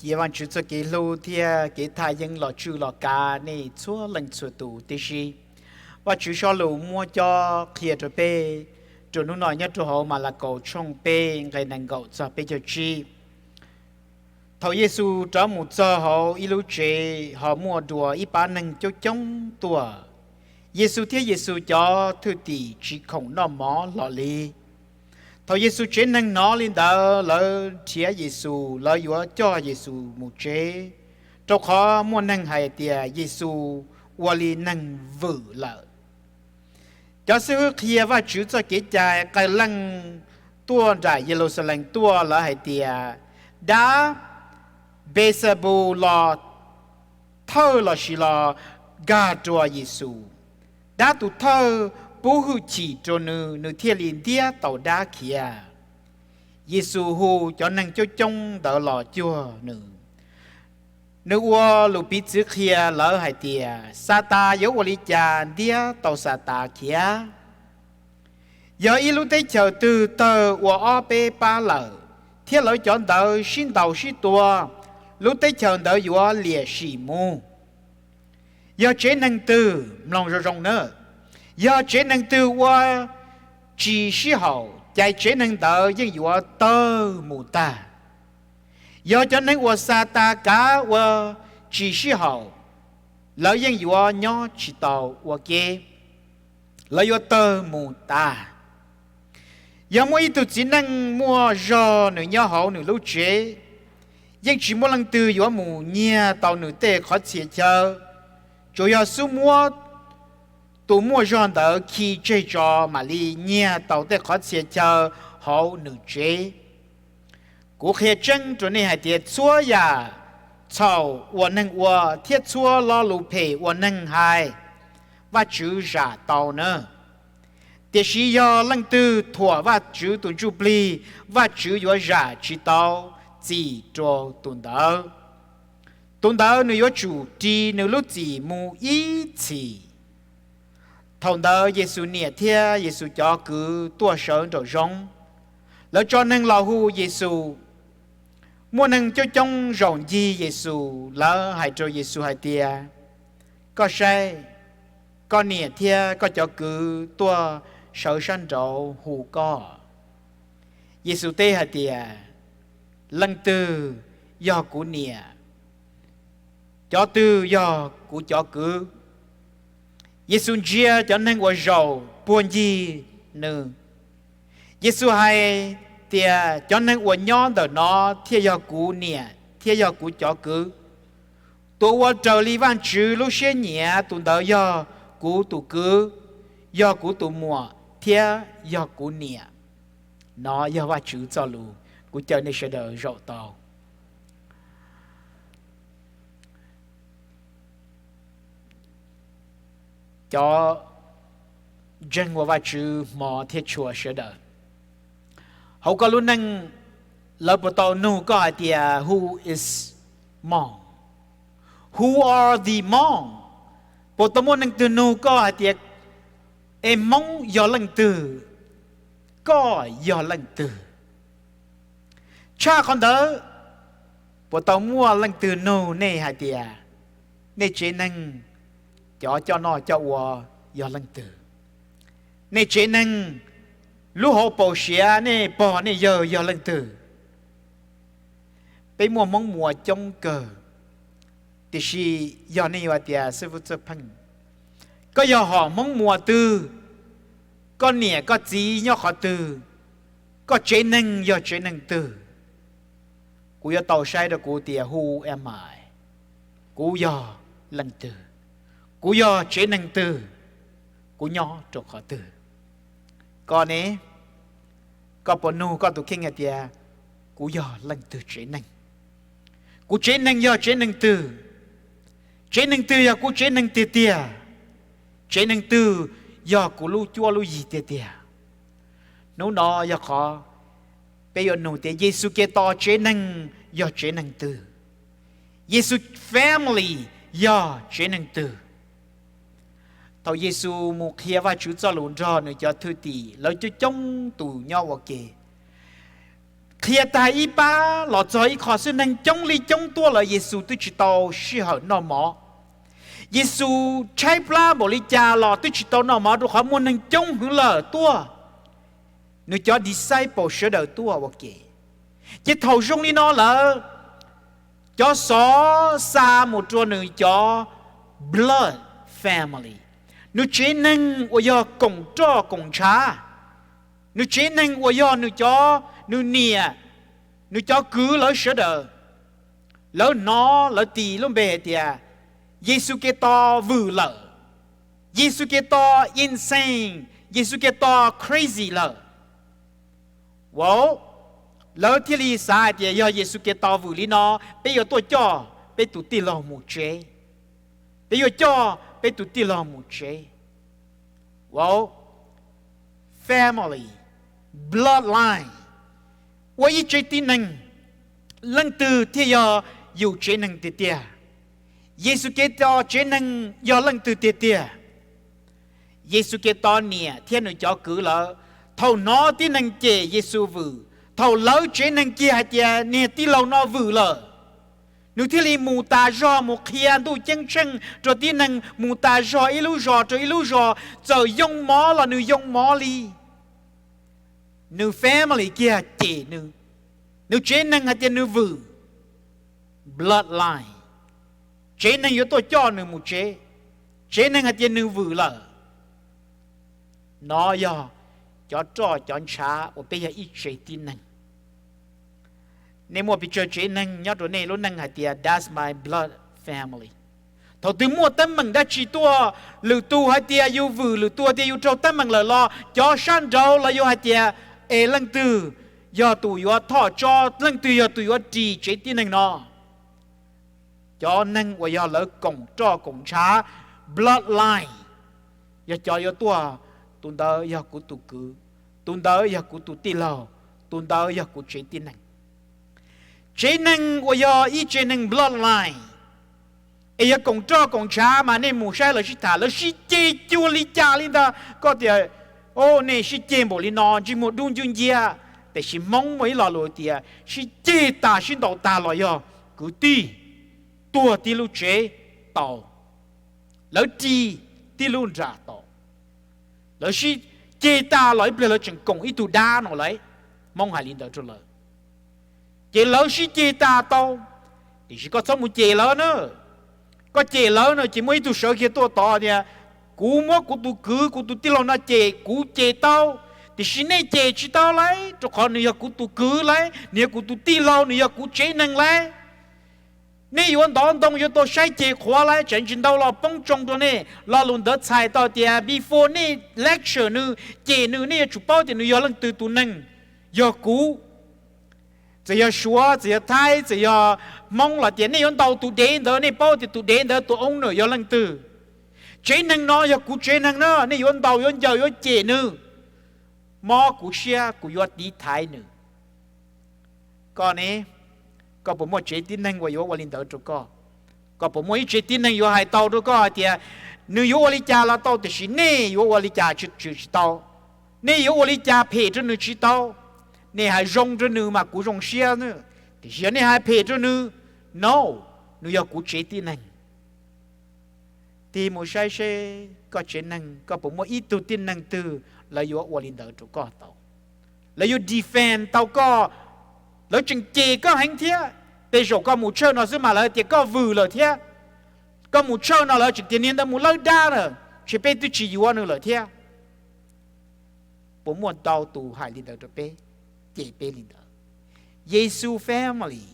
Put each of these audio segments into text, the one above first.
Cia Vajtswv txoj kev hlub thiab kev thaj yeeb los tswj los kav nej txhua leej txhua tus tib si. Vajtswv cov lus muab cob qhia rau peb rau hnub no nyob rau hauv Malakaus tshooj peb nqe nees nkaum txog peb caug tsib. Thaum Yexus rov mus txog hauv ib lub tsev, ho muaj dua ib pab neeg coob coob tuaj. Yexus thiab Yexus cov thwj tim tsis khoom noj mov hlo li. Thaum Yexus tsev neeg hnov li ntawd, lawv nrhiav Yexus, lawv yuav coj Yexus mus tsev, rau qhov muaj neeg hais tias Yexus ua li neeg vwm lawm. Cov xib hwb qhia Vajtswv txoj kev cai qee leej tuaj nram Yeluxalees tuaj, lawv hais tias dab Npexepus los thawj lossis los nkag rau Yexus. Dab tus thawj pub hwj chim rau nws, nws thiaj li ntiab tau dab khiav. Yexus hu cov neeg coob coob ntawd los cuag nws. Nws ua lus piv txwv qhia lawv hais tias Xatas yuav ua li cas ntiab tau Xatas khiav. Yog ib lub teb chaws twg tawg ua ob peb pab lawm, thiab lawv cov ntawd sib ntaus sib tua, lub teb chaws ntawd yuav liam sim mus. Yog tsev neeg twg, mloog zoo zoo na, yog tsev neeg twg ua tsis sib haum, ces tsev neeg ntawd yeej yuav tawg mus tag. Yog cov neeg uas Xatas kav ua tsis sib haum, lawv yeej yuav nyob tsis tau ua ke, lawv yuav tawg mus tas. Yog muaj ib tug txiv neej muaj zog nws nyob hauv nws lub tsev, yeej tsis muaj leej twg yuav mus nyiag tau nws tej qhov txhia chaw, tsuas yog xub muab tus muaj zog ntawd khi tseg tso mam li nyiag tau tej qhov txhia chaw hauv nws tsev. Kuv qhia tseeb rau nej hais tias txhua yam txhaum uas neeg ua thiab txhua lo lus phem uas neeg hais, Vajtswv zam tau na. Tiam sis yog leej twg thuam Vajtswv tus Ntsuj Plig, Vajtswv yuav zam tsis tau txim rau tus ntawd. Tus ntawd nws yuav tsum ris nws lub txim mus ib txhis. Thaum ntawd Yexus niam thiab Yexus cov kwv tuaj sawv nraum zoov. Lawv tso neeg los hu Yexus. Muaj neeg coob coob zaum ncig Yexus, lawv hais rau Yexus hais tias, Koj saib, koj niam thiab koj cov kwv tuaj sawv sab nraud hu koj. Yexus teb hais tias, Leej twg yog kuv niam? Cov twg yog kuv cov kwv? Yexus ntsia cov neeg uas zaum puag ncig nws. Yexus hais tias, Cov neeg uas nyob ntawm no thiaj yog kuv niam thiab yog kuv cov kwv. Tus ua raws li Vajtswv lub siab nyiam, tus ntawd yog kuv tus kwv, yog kuv tus muam thiab yog kuv niam. Nov yog Vajtswv txoj lus. Kuv caw nej sawv daws zaum tau. Cov ntseeg ua Vajtswv hmov thiab tshua sawv daws, hauv koj lub neej, lawv puas tau nug koj hais tias, Who is Hmong? Who are the Hmong? Puas tau muaj neeg twg nug koj hais tias, Es Hmoob yog leej twg? Koj yog leej twg? Tshaj qhov ntawd, puas tau muaj leej twg nug nej hais tias, Nej tsev neeg cov coj noj coj ua yog leej twg? Nej tsev neeg lub hauv paus siav nej pog nej yawg yog leej twg? Peb muaj Hmoob Muas coob kawg, tiam sis yog nej yuav hais tias, Xib Fwb Txawj Pheej, koj yog hom Hmoob Muas twg? Koj niam koj txiv nyob qhov twg? Koj tsev neeg yog tsev neeg twg? Kuv yuav tau saib rau kuv tias, Who am I? Kuv yog leej twg? Kuv yog tsev neeg twg? Kuv nyob rau qhov twg? Koj ne, koj puas nug koj tus kheej hais tias, Kuv yog leej twg tsev neeg? Kuv tsev neeg yog tsev neeg twg? Tsev neeg twg yog kuv tsev neeg tiag tiag? Tsev neeg twg yog kuv lub cuab lub yig tiag tiag? Hnub no yog qhov peb yuav nug tias Yexus Khetos tsev neeg yog tsev neeg twg? Yexus family yog tsev neeg twg? Thaum Yexus mus qhia Vajtswv txoj lus nrog nws cov thwj tim, lawv coob coob tus nyob ua ke. Qhia tag ib pab los txog ib qho xwb, neeg coob li coob tuaj lawm, Yexus twb tsis tau sij hawm noj mov. Yexus tshaib plab npaum li cas los twb tsis tau noj mov, rau qhov muaj neeg coob heev lawm tuaj. Nws cov disciple sawv daws tuaj ua ke. Ces thaum zoo li no lawm, cov xov xa mus rau nws cov blood family, nws tsev neeg uas yog koom roj koom ntshav, nws tsev neeg uas yog nws cov, nws niam, nws cov kwv lawv sawv daws, lawv hnov lawv tis lub npe hais tias Yexus Khetos vwm lawm, Yexus Khetos insane, Yexus Khetos crazy lawm. Wow, lawv thiaj li xav hais tias yog Yexus Khetos vwm li no, peb yuav tuaj coj peb tus tij laug mus tsev. Peb yuav coj peb tus tij laug mus tsev. Wow, family, bloodline, ua ib tsev tib neeg, leej twg thiaj yog yus tsev neeg tiag tiag? Yexus Khetos tsev neeg yog leej twg tiag tiag? Yexus Khetos niam thiab nws cov kwv lawv, thaum hnov tib neeg cem Yexus vwm, thaum lawv tsev neeg kiag hais tias niag tij laug no vwm lawm, nws thiaj li mus tas zog mus qhia ntuj ceeb tsheej rau tib neeg, mus tas zog ib lub zos rau ib lub zos, txawm yoo mov los nws yoo mov li. Nws family kiag cem nws, nws tsev neeg hais tias nws vwm. Bloodline, tsev neeg yuav tuaj coj nws mus tsev, tsev neeg hais tias nws vwm lawm. Nov yog cov roj cov ntshav uas peb yog ib tsev tib neeg. Nej muaj pes tsawg tsev neeg nyob rau nej lub neej hais tias that's my blood family? Thaum twg muaj teeb meem dab tsi tuaj, lwm tus hais tias yus vwm, lwm tus hais tias yus raug teeb meem lawm los cov sab nraud los yuav hais tias, es leej twg yog tus yuav thoj tso, leej twg yog tus yuav ris tsev tib neeg no? Cov neeg uas yog lawv koom roj koom ntshav, bloodline, yog cov yuav tuaj, tus ntawd yog kuv tus kwv, tus ntawd yog kuv tus tij laug, tus ntawd yog kuv tsev tib neeg. Tsev neeg uas yog ib tsev neeg bloodline es yog koom roj koom ntshav mas nej mus saib lawv sib tham, lawv sib ceg cuag li cas li ntag. Koj tias, o, nej sib ceg npaum li no ntsej muag dub nciab nciab, tiam sis Hmoob muaj ib lo lus tias sib ceg tas sib ntaus tag los yog kwv tij tuag tib lub tsev tau, lawv ris tib lub nram tau, lawv sib ceg tas los ib pliag lawv tseem koom ib tug dab no lauj. Hmoob hais li ntawd rau lawv, ces lawv sib ceg tas tau. Tiam sis koj txhob mus cem lawv na. Koj cem lawv no ces muaj ib tug sawv kiag tuaj tod tias, kuv muab kuv tus kwv kuv tus tij laug no cem, kuv cem tau, tiam sis nej cem tsis tau lauj, rau qhov nws yog kuv tus kwv lauj, nws yog kuv tus tij laug, nws yog kuv tsev neeg lauj. Nej yuav ntov ntoo yuav tau saib ceg qhuav lauj, tsam ntsis ntau los poob tsoo rau nej. Lo lus ntawd txhais tau tias before nej lecture nws, cem nws, nej yuav tsum paub tias nws yog leej twg tus neeg. Yog kuv, txawm yog Suav, txawm yog Thaib, txawm yog Hmoob los tias nej yuav ntaus tus dev ntawd, nej paub tias tus dev ntawd tus owner yog leej twg. Tsev neeg no yog kuv tsev neeg na, nej yuav ntaus yuav ncaws yuav cem nws, mob kuv siab kuv yuav tiv thaiv nws. Koj ne, koj puas muaj tsev tib neeg uas yuav ua li ntawd rau koj? Koj puas muaj ib tsev tib neeg yuav hais tau rau koj hais tias nws yuav ua li cas los tau, tiam sis nej yuav ua li cas tsis tau, nej yuav ua li cas phem rau nws tsis tau? Nej hais zoo rau nws mas kuv zoo siab, tiam sis yog nej hais phem rau nws, no, nws yog kuv tsev tib neeg. Tig mus saib seb koj tsev neeg koj puas muaj ib tug tib neeg twg lawv yuav ua li ntawd rau koj tau, lawv yuav defend tau koj. Lawv tseem cem koj heev thiab. Tej zaum koj mus church no xwb mas lawv tias koj vwm lawm thiab. Koj mus church no lawv tseem tias niag ntawd mus lawb dab lawm, ntshe peb twb tsis yuav nws lawm thiab. Puas muaj ntau tus hais li ntawd rau peb, cem peb li ntawd? Yexus family,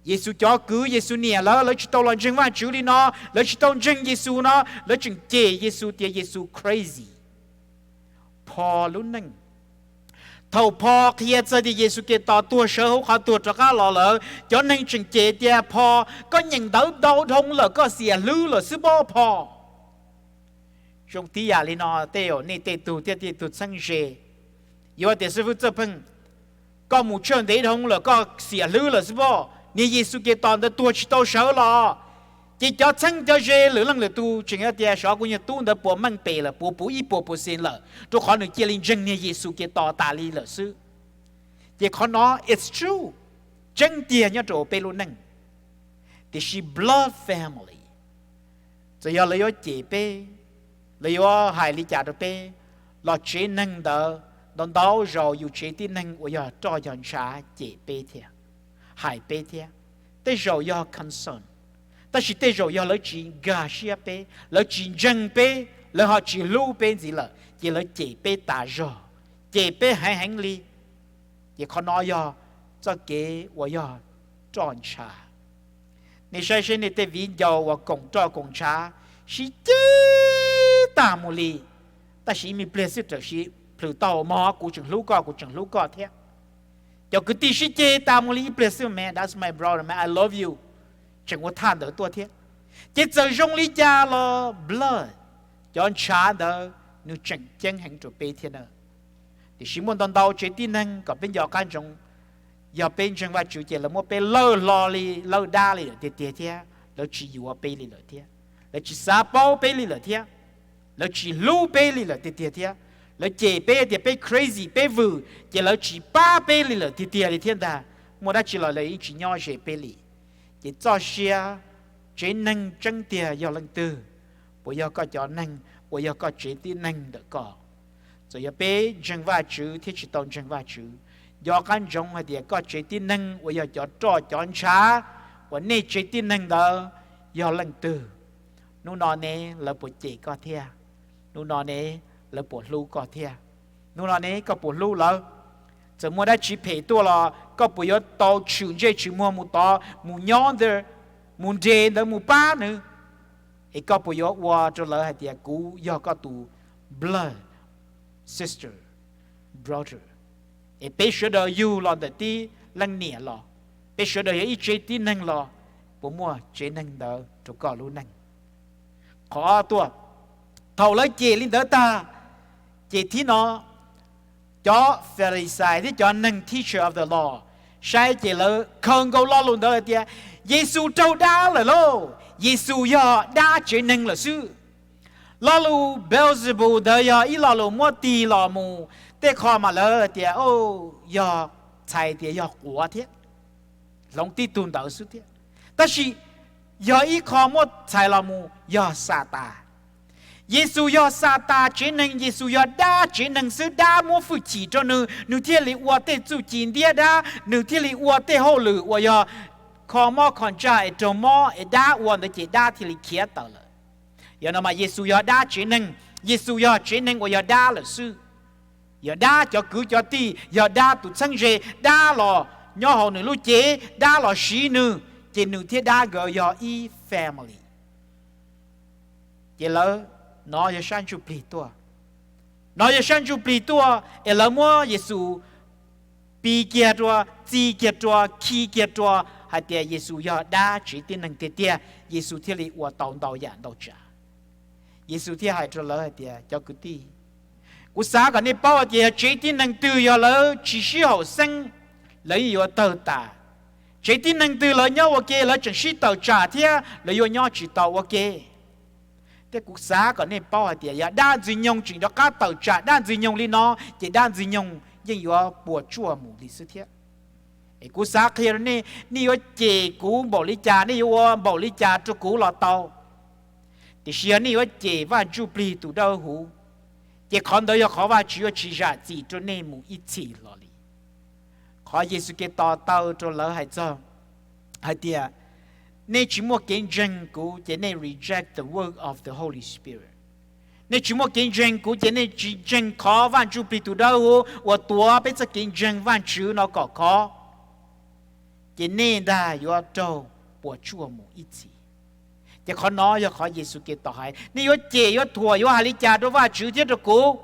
Yexus cov kwv, Yexus niam lawv, lawv tsis tau los ntseeg Vajtswv li no, lawv tsis tau ntseeg Yexus no, lawv tseem cem Yexus tias Yexus crazy. Phos lub neej. Thaum Phos qhia txog tias Yexus Khetos tuag sawv hauv qhov tuag rov qab los lawm, cov neeg tseem cem tias Phos, koj nyeem ntawv ntau dhau lawm, koj xiam hlwb lawm xwb pob Phos. Zoo tib yam li no tej zaum nej tej tug thiab tej tug txheeb ze yuav tias, xib fwb Txawj Pheej, koj mus church ntev dhau lawm, koj xiam hlwb lawm xwb pob. Niag Yexus Khetos ntawd tuag tsis tau sawv los. Ces cov txheeb cov ze lwm leej lwm tus tseem hais tias xyov kuv nyuag tub ntawd puas meej pem lawm, puas puv ib puas percent lawm, rau qhov nws cia li ntseeg niag Yexus Khetos tas li lawm xwb. Ces qhov no it's true, tseeb tiag nyob rau peb lub neej. Tiam sis blood family, txawm yog lawv yuav cem peb, lawv yuav hais li cas rau peb, los tsev neeg ntawd ntau ntau zaus yus tsev tib neeg uas yog roj yog ntshav cem peb thiab, hais peb thiab. Tej zaum yog concern, tab sis tej zaum yog lawv tsis nkag siab peb, lawv tsis ntseeg peb, lawv ho tsis hlub peb ntxiv lawm ces lawv cem peb tas zog, cem peb heev heev li. Ces qhov no yog txoj kev uas yog roj ntshav. Nej saib seb nej tej viv ncaus uas koom roj koom ntshav sib ceg tag mus li, tab sis ib me pliag xwb txawm sib plhws tau mog, kuv tseem hlub koj, kuv tseem hlub koj thiab. Cov kwv tij sib ceg tas mus li ib pliag xwb, man, that's my brother, man, I love you, tseem ua thaj ntawd tuaj thiab. Ces txawm zoo li cas los blood, cov ntshav ntawd nws tseem ceeb heev rau peb thiab na. Tiam sis muaj ntau ntau tsev tib neeg kom peb nco qab ntsoov, yog peb ntseeg Vajtswv ces lawv muab peb lawj hlo li, lawj dab li lawm tiag tiag thiab, lawv tsis yuav peb li lawm thiab, lawv tsis xav paub peb li lawm thiab, lawv tsis hlub peb li lawm tiag tiag thiab, lawv cem peb tias peb crazy, peb vwm, ces lawv tsis pab peb li lawm tiag tiag li thiab ntag. Muaj dab tsi los lawv yeej tsis nyob ze peb li. Ces txoj sia tsev neeg tseeb tiag yog leej twg? Puas yog koj cov neeg, uas yog koj tsev tib neeg ntawm koj? Txawm yog peb ntseeg Vajtswv thiab tsis tau ntseeg Vajtswv, nco qab ntsoov hais tias koj tsev tib neeg uas yog cov roj cov ntshav uas nej tsev tib neeg ntawd yog leej twg? Hnub no ne lawv puas cem koj thiab? Hnub no ne lawv puas hlub koj thiab? Hnub no ne koj puas hlub lawv? Txawm muaj dab tsi phem tuaj los koj puas yuav tau tshwm ntsej tshwm muag mus tod mus nyob ntawd, mus nres ntawd mus pab nws? Es koj puas yuav ua rau lawv hais tias kuv yog koj tus blood sister, brother, es peb sawv daws yug los ntawm tib leej niam los, peb sawv daws yog ib tsev tib neeg los, puas muaj tsev neeg ntawd rau koj lub neej? Qhov ob tuaj, thaum lawv cem li ntawd tag, ces thib no cov Falixais thiab cov neeg teacher of the law saib ces lawv khaws nkaus lo lus ntawd hais tias Yexus raug dab lawm lauj, Yexus yog dab tsev neeg lawm xwb. Lo lus Beelzebub ntawd yog ib lo lus muab tig los mus tej qho mas lawv tias, o, yog txhais tias yog quav thiab, hloov tib tug ntawd xwb thiab. Tab sis yog ib qho muab txhais los mus yog Xatas. Yexus yog Xatas tsev neeg, Yexus yog dab tsev neeg xwb, dab muab hwj chim rau nws, nws thiaj li ua tej txuj ci ntiab dab, nws thiaj li ua tej hauj lwm uas yog kho mob kho ntsaj es raug mob es dab ua ntawd ces dab thiaj li khiav tawm lawm. Yog no mas Yexus yog dab tsev neeg, Yexus yog tsev neeg uas yog dab lawm xwb. Yog dab cov kwv cov tij, yog dab tus txheeb ze, dab los nyob hauv nws lub cev, dab los siv nws, ces nws thiab dab nkawd yog ib family. Ces lawv, nov yog sab ntsuj plig tuaj. Nov yog sab ntsuj plig tuaj es lawv muab Yexus pis kiag rua, txi kiag rua, khi kiag rua hais tias Yexus yog dab tsev tib neeg tiag tiag, Yexus thiaj li ua tau ntau yam ntau tsav. Yexus thiaj hais rau lawv hais tias, cov kwv tij, kuv xav kom nej paub hais tias yog tsev tib neeg twg yog lawv tsis sib haum xeeb, lawv yeej yuav tawg tas. Tsev tib neeg twg lawv nyob ua ke lawv tseem sib tawm tsam thiab lawv yuav nyob tsis tau ua ke. Thiab kuv xav kom nej paub hais tias yog dab ntxwg nyoog tseem rov qab tawm tsam dab ntxwg nyoog li no, ces dab ntxwg nyoog yeej yuav puas tsuaj mus li xwb thiab. Es kuv xav qhia rau nej, nej yuav cem kuv npaum li cas, nej yuav ua npaum li cas rau kuv los tau. Tiam sis yog nej yuav cem Vaj Ntsuj Plig tus Dawb Huv, ces qhov ntawd yog qhov Vajtswv yuav tsis zam txim rau nej mus ib txhis los li. Qhov Yexus Khetos taw rau lawv hais txog hais tias, nej tsis muaj kev ntseeg kuv ces nej reject the work of the Holy Spirit. Nej tsis muaj kev ntseeg kuv ces nej tsis ntseeg qhov Vaj Ntsuj Plig tus Dawb Huv uas tuav peb txoj kev ntseeg Vajtswv no kom khov, ces nej ntag yuav raug puas tsuaj mus ib txhis. Ces qhov no yog qhov Yexus Khetos hais, nej yuav cem yuav thuam yuav hais li cas rau Vajtswv thiab rau kuv,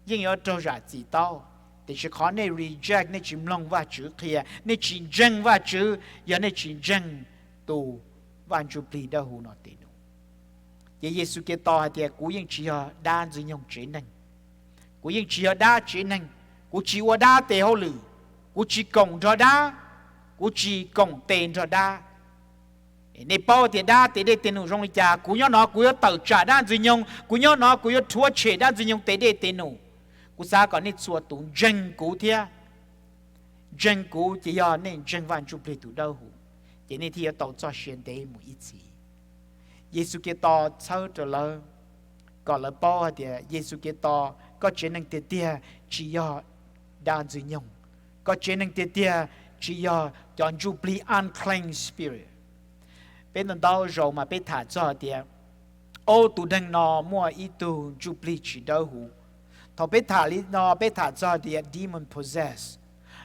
yeej yuav raug zam txim tau. Tiam sis qhov nej reject, nej tsis mloog Vajtswv qhia, nej tsis ntseeg Vajtswv, yog nej tsis ntseeg tus Vaj Ntsuj Plig Dawb Huv no tes num. Ces Yexus Khetos hais tias, kuv yeej tsis yog dab ntxwg nyoog tsev neeg, kuv yeej tsis yog dab tsev neeg, kuv tsis ua dab tes hauj lwm, kuv tsis koom nrog dab, kuv tsis koom tes nrog dab. Nej paub tias dab tes dej tes num zoo li cas, kuv nyob no kuv yuav tawm tsam dab ntxwg nyoog, kuv nyob no kuv yuav rhuav tshem dab ntxwg nyoog tes dej tes num. Kuv xav kom nej txhua tus ntseeg kuv thiab. Ntseeg kuv ces yog nej ntseeg Vaj Ntsujplig tus Dawbhuv, ces nej thiaj yuav tau txoj sia ntev mus ib txhis. Yexus Khetos txhawb rau lawv kom lawv paub hais tias Yexus Khetos, koj tsev neeg tiag tiag tsis yog dab Ntxwg Nyoog. Koj tsev neeg tiag tiag tsis yog cov ntsuj plig unclean spirit. Peb ntau ntau zaus mas peb tham txog tias, o, tus neeg no muaj ib tug ntsuj plig tsis dawb huv. Thaum peb tham li no peb tham txog tias demon possess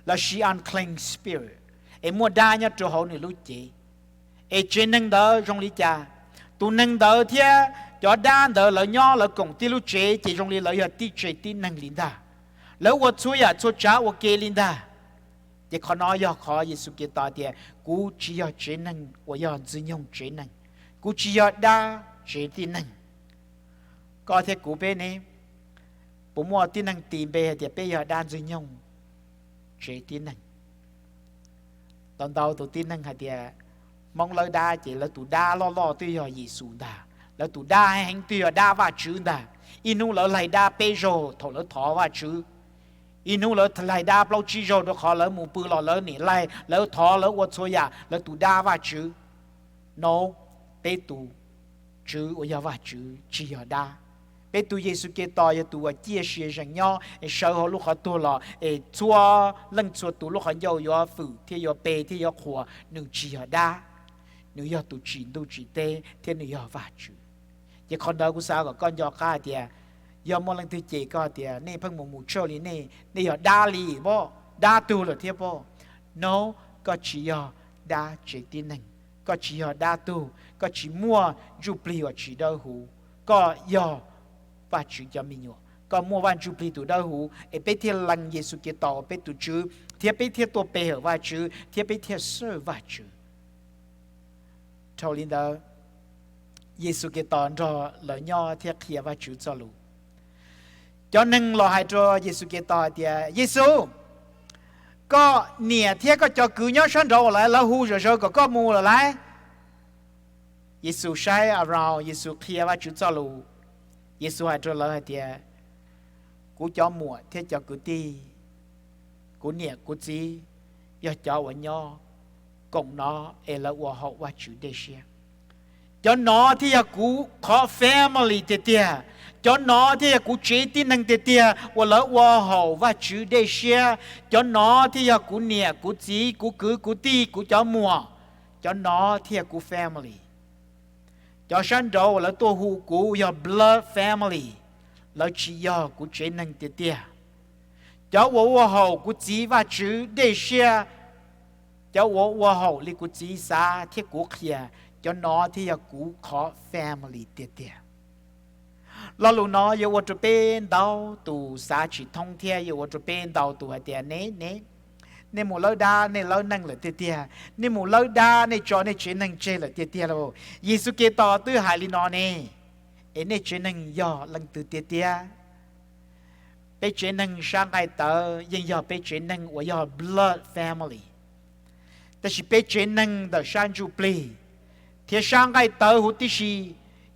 lossis unclean spirit, es muaj dab nyob rau hauv nws lub cev. Es tsev neeg ntawd zoo li cas? Tus neeg ntawd thiab cov dab ntawd lawv nyob lawv koom tib lub tsev ces zoo li lawv yog tib tsev tib neeg li ntag. Lawv ua txhua yam txhua tsav ua ke li ntag. Ces qhov no yog qhov Yexus Khetos tias, kuv tsis yog tsev neeg uas yog Ntxwg Nyoog tsev neeg, kuv tsis yog dab tsev tib neeg. Koj thiab kuv peb ne, puas muaj tib neeg tis npe hais tias peb yog dab Ntxwg Nyoog tsev tib neeg? Ntau ntau tus tib neeg hais tias Hmoob lawv dab ces lawv tus dab loj loj twb yog Yexus ntag, lawv tus dab heev heev twb yog dab Vajtswv ntag. Ib hnub lawv laig dab peb zaug thaum lawv thov Vajtswv, ib hnub lawv laig dab plaub tsib zaug rau qhov lawv mus pw los lawv niam laig lawv thov lawv ua txhua yam lawv tus dab Vajtswv. No, peb tus Tswv uas yog Vajtswv tsis yog dab. Peb tus Yexus Khetos yog tus uas ciaj sia zees nyob es sawv hauv lub qhov tuag los es txhua leej txhua tus lub qhov ncauj yuav fwm thiab yuav pe thiab yuav qhuas. Nws tsis yog dab, nws yog tus tsim ntuj tsim teb thiab nws yog Vajtswv. Ces qhov ntawd kuv xav kom koj nco qab hais tias, yog muaj leej twg cem koj tias nej pheej mus mus tshaj li nej, nej yog dab li pob, dab tug lawm thiab pob. No, koj tsis yog dab tsev tib neeg, koj tsis yog dab tug, koj tsis muaj ntsuj plig uas tsis dawb huv, koj yog Vajtswv cov me nyuam, koj muaj Vaj Ntsujplig tus dawb huv es peb thiaj lees Yexus Khetos ua peb tus Tswv thiab peb thiaj tuaj pe hawm Vajtswv thiab peb thiaj serve Vajtswv. Dhau li ntawd, Yexus Khetos nrog lawv nyob thiab qhia Vajtswv txoj lus. Cov neeg los hais rau Yexus Khetos hais tias, Yexus, koj niam thiab koj cov kwv nyob sab nraud lawv, lawv hu zom zaws kom koj mus lawm lauj. Yexus saib around, Yexus qhia Vajtswv txoj lus. Yexus hais rau lawv hais tias, kuv cov muam thiab cov kwv tij, kuv niam kuv txiv yog cov uas nyob koom no es lawv ua haum Vajtswv dej siab. Cov no thiaj yog kuv qhov family tiag tiag. Cov no thiaj yog kuv tsev tib neeg tiag tiag uas lawv ua haum Vajtswv dej siab. Cov no thiaj yog kuv niam kuv txiv kuv kwv kuv tij kuv cov muam. Cov no thiaj yog kuv family. Cov sab nraud uas lawv tuaj hu kuv yog blood family, lawv tsis yog kuv tsev neeg tiag tiag. Cov uas ua haum kuv txiv Vajtswv dej siab, cov uas ua haum li kuv txiv xav thiab kuv qhia, cov no thiaj yog kuv qhov family tiag tiag. Lo lus no yuav ua rau peb ntau tus xav tsis thoob thiab yuav ua rau peb ntau tus hais tias, ne ne, nej mus lawb dab nej lawb neej lawm tiag tiag, nej mus lawb dab nej tso nej tsev neeg tseg lawm tiag tiag lauj. Yexus Khetos twb hais li no ne, es nej tsev neeg yog leej twg tiag tiag? Peb tsev neeg sab nqaij tawv yeej yog peb tsev neeg uas yog blood family. Tab sis peb tsev neeg ntawm sab ntsuj plig thiab sab nqaij tawv huv tib si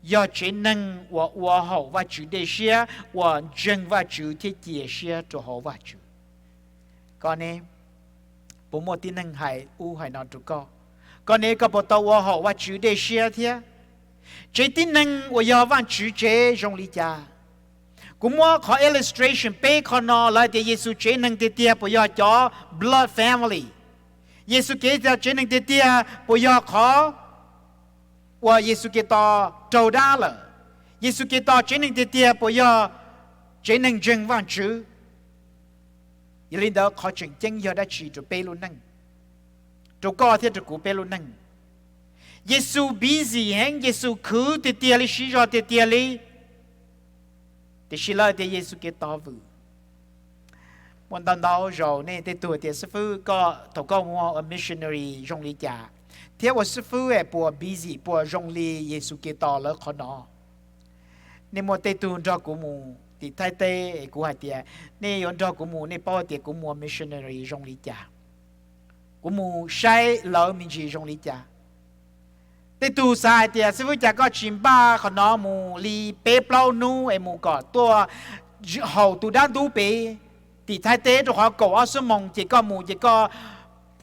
yog tsev neeg uas ua haum Vajtswv dej siab, uas ntseeg Vajtswv thiab cia siab rau hauv Vajtswv. Koj ne, puas muaj tib neeg hais ub hais no rau koj? Koj ne, koj puas tau ua haum Vajtswv dej siab thiab? Tsev tib neeg uas yog Vajtswv tsev zoo li cas? Kuv muab qhov illustration peb qhov no, lawv tias Yexus tsev neeg tiag tiag puas yog cov blood family? Yexus Khetos tsev neeg tiag tiag puas yog qhov uas Yexus Khetos raug dab lawm? Yexus Khetos tsev neeg tiag tiag puas yog tsev neeg ntseeg Vajtswv? Yog li ntawd qhov tseem ceeb yog dab tsi rau peb lub neej, rau koj thiab rau kuv peb lub neej? Yexus busy heev, Yexus khwv tiag tiag li, siv zog tiag tiag li. Tiam sis lawv tias Yexus Khetos vwm. Muaj ntau ntau zaus nej tej tug tias, xib fwb, koj thaum koj mus ua missionary zoo li cas, thiab ua xib fwb es puas busy, puas zoo li Yexus Khetos lawv qhov no? Nej muaj tej tug nrog kuv mus tim Thaib teb es kuv hais tias, nej yuav nrog kuv mus, nej paub tias kuv mus ua missionary zoo li cas, kuv mus saib lawv me ntsis zoo li cas. Tej tug xav hais tias, xib fwb, cas koj tsis npaj qhov no mus li peb plaub hnub es mus kom tuaj haum tus dab ntub pem tim Thaib teb, rau qhov kaum ob xuab moos ces koj mus ces koj,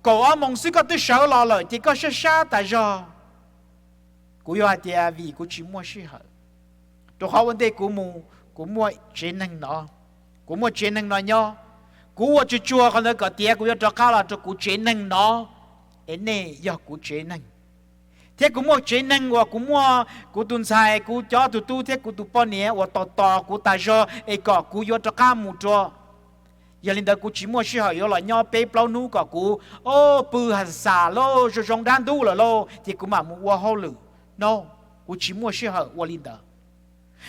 kaum ob moos xwb koj twb sawv los lawm ces koj sab sab tas zog. Kuv yuav hais tias vim kuv tsis muaj sij hawm, rau qhov ua ntej kuv mus kuv muaj tsev neeg no, kuv muaj tsev neeg no nyob. Kuv ua tsuag tsuag qhov ntawd kom tiav kuv yuav rov qab los rau kuv tsev neeg no, es nej yog kuv tsev neeg. Thiab kuv muaj tsev neeg uas kuv muaj kuv tus ntxhais, kuv cov tus tub thiab kuv tus poj niam uas tos tos kuv tas zog es kom kuv yuav rov qab mus rau. Yog li ntawd kuv tsis muaj sij hawm yuav los nyob peb plaub hnub kom kuv, o, pw ha xas lauj, zoo zoo dab ntub lawm lauj ces kuv mam mus ua hauj lwm. No, kuv tsis muaj sij hawm ua li ntawd.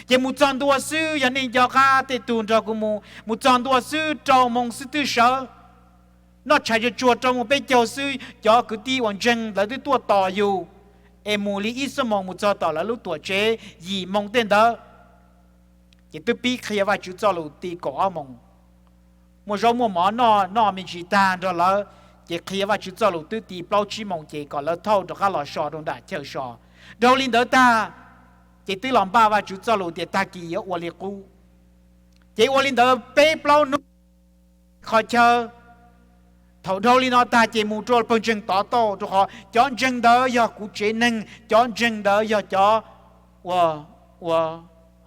Ces mus txog ntua xwb, yog nej nco qab tej tug nrog kuv mus, mus txog ntua xwb rau moos xwb twb sawv. Noj tshais tsuag tsuag rau moos peb caug xwb cov kwv tij uas ntseeg lawv twb tuaj tos yus, es mus li ib xuab moos mus txog tom lawv lub tuam tsev yim moos tej ntawd. Ces twb pib qhia Vajtswv txoj lus ti kaum ob moos, muaj zaub muaj mov noj noj me ntsis tag nrog lawv, ces qhia Vajtswv txoj lus twb ti plaub tsib moos ces kom lawv thauj rov qab los so rau nram chaw so. Dhau li ntawd tag, ces twb los npaj Vajtswv txoj lus tias tag kis yuav ua li qub. Ces ua li ntawd peb plaub hnub qhov chaw. Thaum dhau li no tag ces mus rau pawg ntseeg tod tau, rau qhov cov ntseeg ntawd yog kuv tsev neeg, cov ntseeg ntawd yog cov uas ua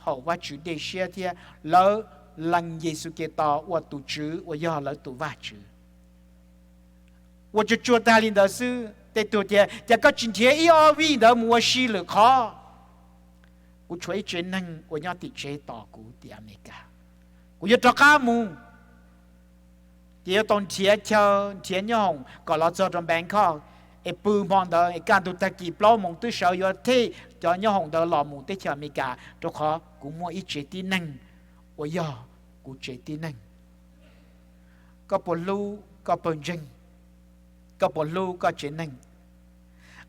haum Vajtswv dej siab thiab lawv lees Yexus Khetos ua tus Tswv uas yog lawv tus Vajtswv. Ua tsuag tsuag tag li ntawd xwb, tej tug tias cas koj tsis nrhiav ib ob vij ntawd mus ua si lwm qhov. Kuv tshuav ib tsev neeg uas nyob tim tsev tos kuv tim Amelikas, kuv yuav rov qab mus. Ces yuav tau nrhiav chaw nrhiav nyob hoom kom los txog rau Bangkok, es pw hmo ntawd es kaj ntug tag kis plaub moos twb sawv yuav thej cov nyob hoom ntawd los mus teb chaws Amelikas, rau qhov kuv muaj ib tsev tib neeg uas yog kuv tsev tib neeg. Koj puas hlub koj pawg ntseeg? Koj puas hlub koj tsev neeg?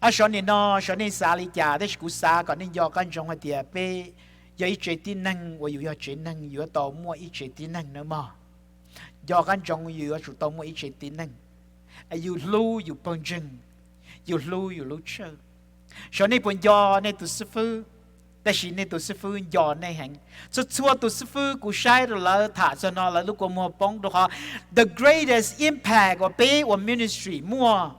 Ab, sov nim no sov nej xav li cas, tab sis kuv xav kom nej nco qab ntsoov hais tias peb yog ib tsev tib neeg uas yus yog tsev neeg, yus yuav tau muaj ib tsev tib neeg nawb mog. Nco qab ntsoov yus yuav tsum tau muaj ib tsev tib neeg. Yus hlub yus pawg ntseeg, yus hlub yus lub tshawj. Sov nej puas nco nej tus xib fwb? Tab sis nej tus xib fwb nco nej heev. Txhua txhua tus xib fwb kuv saib rau lawv tham txog no lawv lub kua muag poob, rau qhov the greatest impact uas peb ua ministry muaj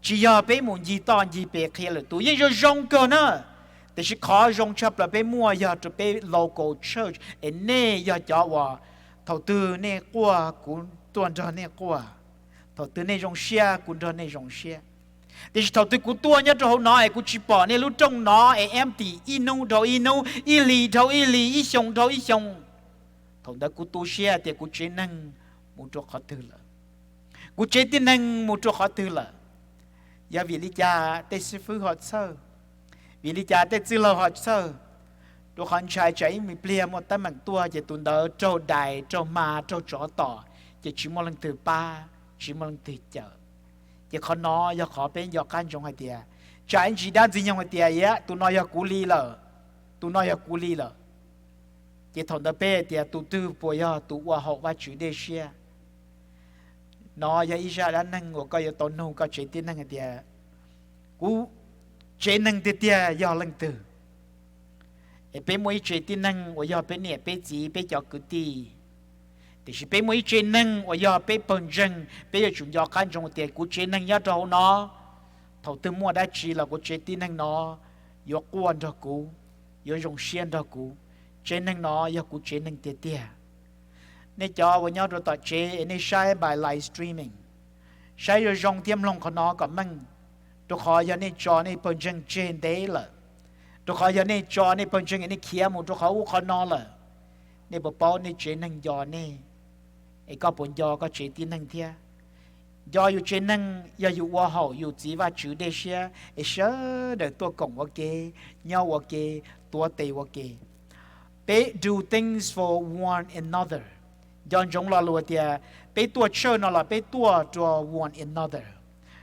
tsis yog peb mus ncig toj ncig pes qhia lwm tus, yeej zoo zoo kawg na. Tiam sis qhov zoo tshaj plaws peb muaj yog rau peb local church, es nej yog cov uas thaum twg nej quaj kuv tuaj nrog nej quaj, thaum twg nej zoo siab kuv nrog nej zoo siab. Tiam sis thaum twg kuv tuaj nyob rau hauv no es kuv tsis pom nej lub rooj no es empty ib hnub dhau ib hnub, ib hlis dhau ib hlis, ib xyoo dhau ib xyoo, thaum ntawd kuv tu siab tias kuv tsev neeg mus rau qhov twg lawm, kuv tsev tib neeg mus rau qhov twg lawm. Yog vim li cas tej xib fwb ho txhawj? Vim li cas tej txwj laug ho txhawj? Rau qhov ntshai tsam ib me pliag muaj teeb meem tuaj ces tus ntawd raug dais, raug hma, raug tsov tom, ces tsis muaj leej twg pab, tsis muaj leej twg cawm. Ces qhov no yog qhov peb nco qab ntsoov hais tias, tsam ib ntsis dab Ntxwg Nyoog hais tias, yam, tus no yog kuv li lawm, tus no yog kuv li lawm, ces thaum ntawd peb hais tias tus twg puas yog tus ua haum Vajtswv dej siab? No yog ib zaj dab neeg uas koj yuav tau nug koj tsev tib neeg hais tias, kuv tsev neeg tiag tiag yog leej twg? Es peb muaj ib tsev tib neeg uas yog peb niam peb txiv peb cov kwv tij, tiam sis peb muaj ib tsev neeg uas yog peb pawg ntseeg, peb yuav tsum nco qab ntsoov tias kuv tsev neeg nyob rau hauv no, thaum twg muaj dab tsi los kuv tsev tib neeg no yuav quaj nrog kuv, yuav zoo siab nrog kuv. Tsev neeg no yog kuv tsev neeg tiag tiag. Nej cov uas nyob rau tom tsev es nej saib by live streaming, saib zoo zoo thiab mloog qhov no kom meej, rau qhov yog nej tso nej pawg ntseeg tseg ntev lawm, rau qhov yog nej tso nej pawg ntseeg es nej khiav mus rau qhov ub qhov no lawm, nej puas paub nej tsev neeg nco nej? Es koj puas nco koj tsev tib neeg thiab? Nco yus tsev neeg yog yus ua haum yus txiv Vajtswv dej siab es sawv daws tuaj koom ua ke, nyob ua ke, tuav tes ua ke. Peb do things for one another. Nco ntsoov lo lus tias peb tuaj church no los peb tuaj rau one another.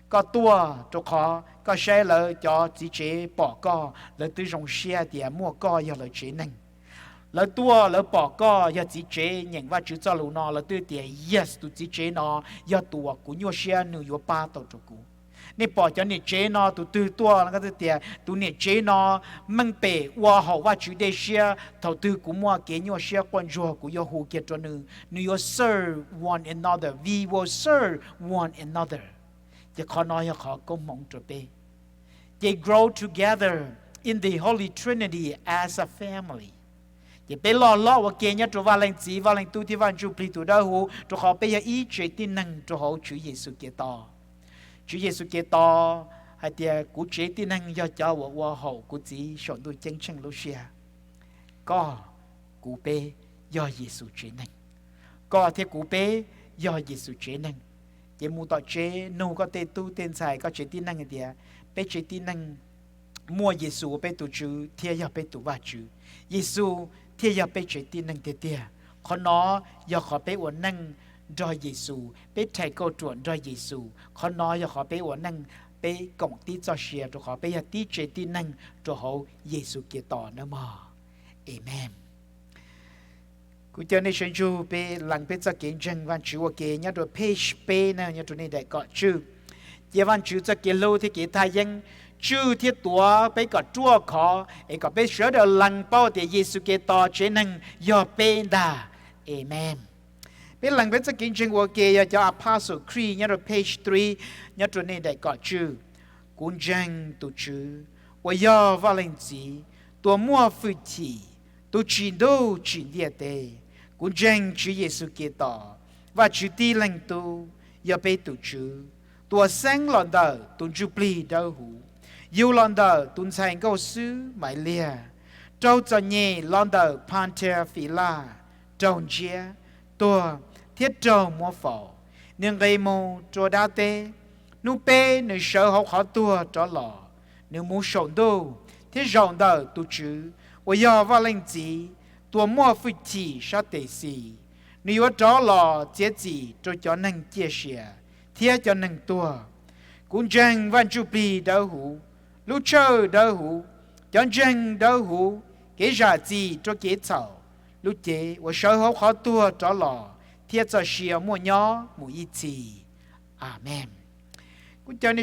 Koj tuaj rau qhov koj saib lawv cov txiv tsev pom koj, lawv twb zoo siab tias muaj koj yog lawv tsev neeg. Lawv tuaj lawv pom koj yog txiv tsev nyeem Vajtswv txoj lus no, lawv twb tias, yes, tus txiv tsev no yog tus uas kuv nyuaj siab nws yuav pab tau rau kuv. Nej pom cov niam tsev no tus twg tuaj los koj tias tus niam tsev no meej pem ua haum Vajtswv dej siab, thaum twg kuv muaj kev nyuaj siab quaj ntsuag kuv yuav hu kiag rau nws, nws yuav serve one another, we will serve one another. Ces qhov no yog qhov koob hmoov rau peb. Ces grow together in the Holy Trinity as a family. Ces peb loj hlob ua ke nyob rau Vaj Leej Txiv, Vaj Leej Tub thiab Vaj Ntsujplig tus Dawb Huv, rau qhov peb yog ib tsev tib neeg rau hauv Tswv Yexus Khetos. Tswv Yexus Khetos hais tias kuv tsev tib neeg yog cov uas ua haum kuv Txiv saum ntuj ceeb tsheej lub siab. Koj, kuv, peb yog Yexus tsev neeg. Koj thiab kuv peb yog Yexus tsev neeg. Ces mus tom tsev nug koj tej tub tej ntxhais, koj tsev tib neeg tias, peb tsev tib neeg muaj Yexus ua peb tus Tswv thiab yog peb tus Vajtswv. Yexus thiaj yog peb tsev tib neeg tiag tiag. Qhov no yog qhov peb ua neej nrog Yexus, peb rhais kauj ruam nrog Yexus. Qhov no yog qhov peb ua neej, peb koom tib txoj sia rau qhov peb yog tib tsev tib neeg rau hauv Yexus Khetos nawb mog. Amees. Kuv coj nej sawv ntsug peb lees peb txoj kev ntseeg Vajtswv ua ke nyob rau page peb na, nyob rau nej daim kom tswj. Cia Vajtswv txoj kev hlub thiab kev thaj yeeb tswj thiab tuav peb kom ruaj khov es kom peb sawv daws lees paub tias Yexus Khetos tsev neeg yog peb ntag. Amees. Peb lees peb txoj kev ntseeg ua ke yog cov Apostles' Creed nyob rau page three, nyob rau nej daim kom tswj. Kuv ntseeg tus Tswv uas yog Vaj Leej Txiv, tus uas muaj hwj chim, tus tsim ntuj tsim ntiaj teb. Kuv ntseeg Tswv Yexus Khetos, Vajtswv tib leeg tub, yog peb tus Tswv, tus uas xeeb los ntawm tus Ntsujplig Dawb Huv, yug los ntawm tus ntxhais nkauj xwb Maiv Liag, raug txom nyem los ntawm Phas Nthas Fis Las, raug ntsiab, tuag thiab raug muab faus. Nws nqis mus rau dab teb. Hnub peb nws sawv hauv qhov tuag rov los. Nws mus saum ntuj thiab zaum ntawm tus Tswv uas yog Vaj Leej Txiv, tus uas muaj hwj chim sab tes xis. Nws yuav rov los txiav txim rau cov neeg ciaj sia thiab cov neeg tuag. Kuv ntseeg Vaj Ntsujplig Dawb Huv, lub tshawj dawb huv, cov ntseeg dawb huv, kev zam txim rau kev txhaum, lub cev uas sawv hauv qhov tuag rov los, thiab txoj sia muaj nyob mus ib txhis. Amees. Kuv cov